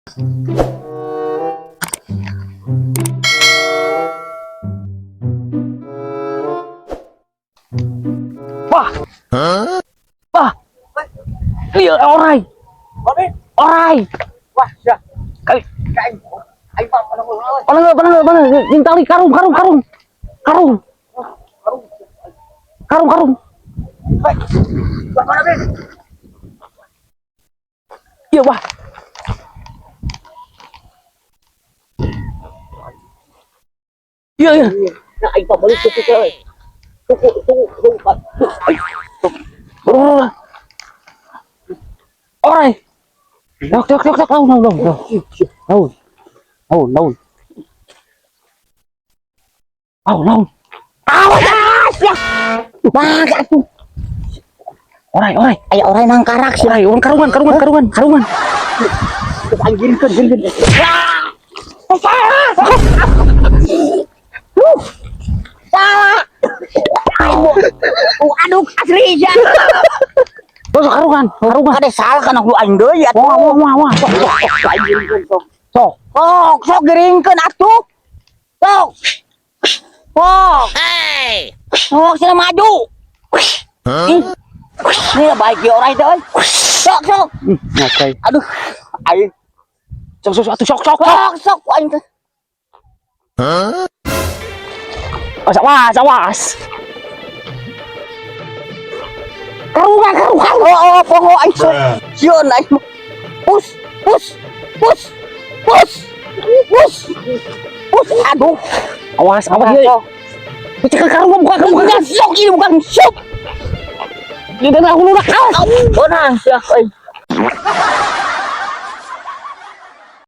Wah. Wah. Iya, oray. Oray. Wah, sia. Kali. Kain. Ay, pa, ano mo? Mana mana mana jeung tali karung karung karung. Karung. Karung karung. Wah, mana, Ben? Iya, wah. Iya, iya. Nah, aing pa balik tuku ka. Tuku, tuku, tuku. Ay. Buru, buru, buru. Oray. Dok, dok, dok, dok, laun, laun, laun, laun. Laun. Laun, laun. Laun, laun. Awas, ya. Bang, atuh. Oray, oray. Aya oray nang karak sia. Oray, orang karungan, karungan, karungan, karungan. Terus aing giringkeun, giringkeun. Salah. Aduh, asli ya. Terus karungan, karungan. Ada salah kan aku aing deui atuh. Wah, wah, wah, wah. Sok, sok, sok, aing giringkeun sok. Sok. Sok, sok giringkeun atuh. Sok. Sok. Sok sini maju. Ih. Ini baik ya orang itu. Sok, sok. Ngakai. Aduh, aing. Sok, sok, sok, atuh, sok, sok, sok. Sok, sok aing teh. Awas, awas, awas. Karungan, karungan. Oh, oh, poho aing sok. Sieun aing. Pus, pus, pus, pus, pus, pus. Aduh. Awas, awas, ya. Cekel karungan, buka, buka. Bukan sok ini bukan sok. Di dalam aku lunak. Awas. Benang sia aing.